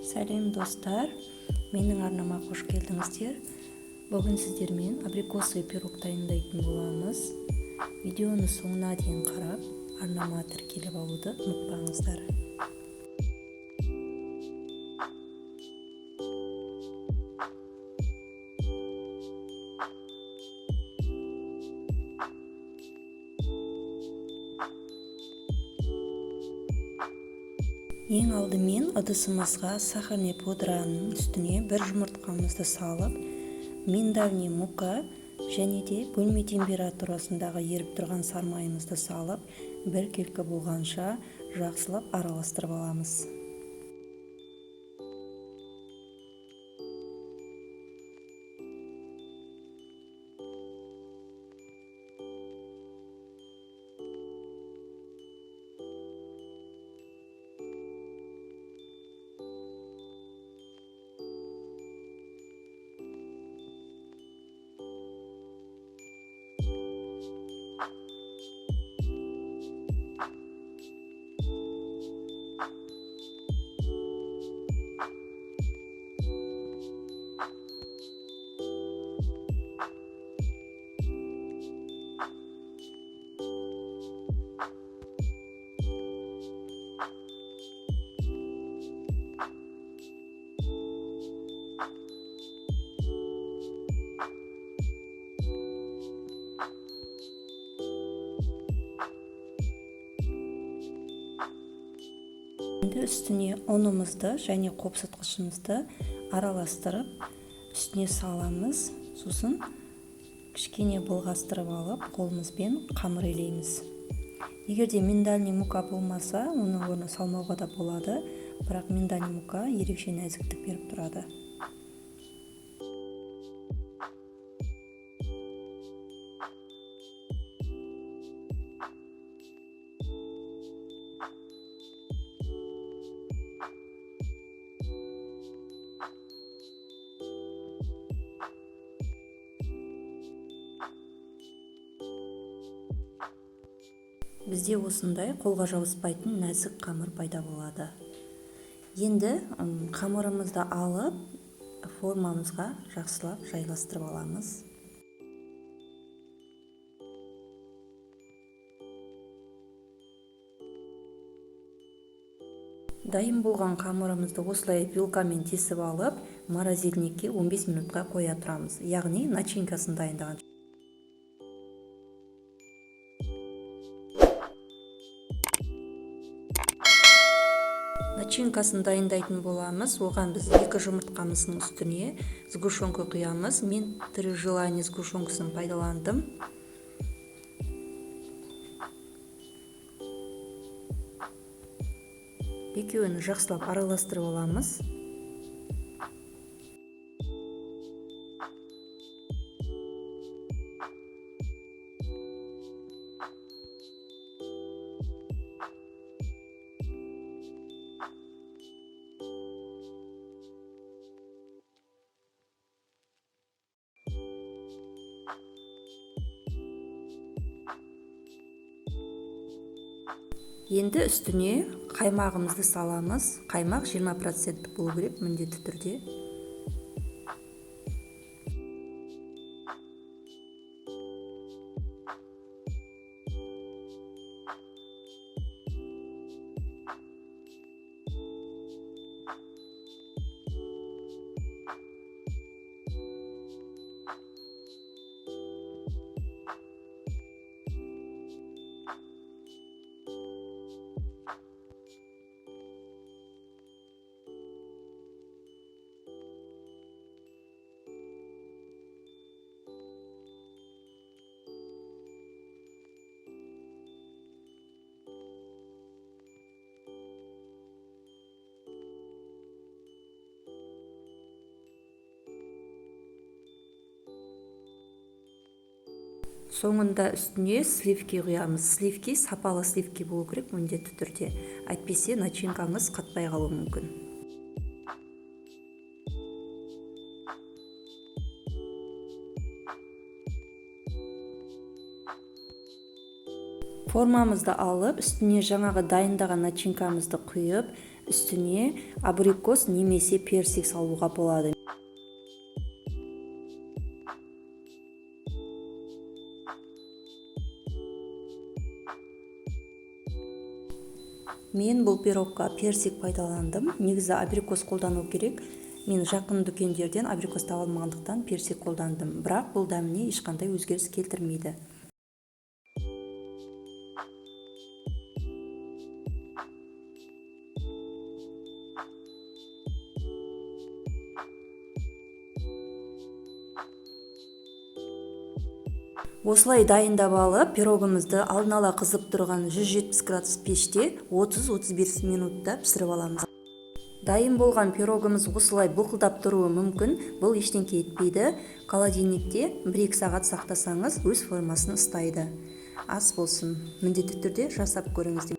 Сәлем, достар! Менің арнама қош келдіңіздер. Бүгін сіздермен абрикосовый пирог дайындайтын боламыз. Видеоны соңына дейін қарап, арнама тіркеліп алуды ұмытпаңыздар. Ең алдымен ыдысымызға сахарный пудраның үстіне бір жұмыртқамызды салып, миндальный мука және де бөлме температурасындағы еріп тұрған сармайымызды салып, біркелкі болғанша жақсылап араластырып аламыз. Енді үстіне ұнымызды және қопсытқышымызды араластырып, үстіне саламыз. Сосын кішкене былғастырып алып, қолымызбен қамыр илейміз. Егер де миндальный мука болмаса, оның орнына салмауға да болады, бірақ миндальный мука ерекше нәзіктік беріп тұрады. Бізде осындай қолға жабыспайтын нәзік қамыр пайда болады. Енді қамырымызды алып, формамызға жақсылап жайластырып аламыз. Дайын болған қамырымызды осылай вилкамен тесіп алып, морозильникке 15 минутқа қоя тұрамыз. Яғни начинкасын дайындаған. Начинкасын дайындайтын боламыз. Оған біз екі жұмыртқамыздың үстіне сгущенка құямыз. Мен «Три желания» сгущенкасын пайдаландым. Екеуін жақсылап араластырып аламыз. Енді үстіне қаймағымызды саламыз. Қаймақ 20% болу керек міндетті түрде. Соңында үстіне сливки құямыз. Сливки сапалы сливки болу керек міндетті түрде, әйтпесе начинкаңыз қатпай қалуы мүмкін. Формамызды алып, үстіне жаңағы дайындаған начинкамызды құйып, Үстіне абрикос немесе персик салуға болады. Мен бұл пирогқа персик пайдаландым. Негізі абрикос қолдану керек. Мен жақын дүкендерден абрикос таба алмағандықтан, персик қолдандым, бірақ бұл дәміне ешқандай өзгеріс келтірмейді. Осылай дайындап алып, пирогымызды алдын ала қызып тұрған 170 градус пеште 30-35 минутта пісіріп аламыз. Дайын болған пирогымыз осылай былқылдап тұруы мүмкін. Бұл ештеңке етпейді. Холодильникте 1-2 сағат сақтасаңыз, өз формасын ұстайды. Ас болсын! Міндетті түрде жасап көріңіздер.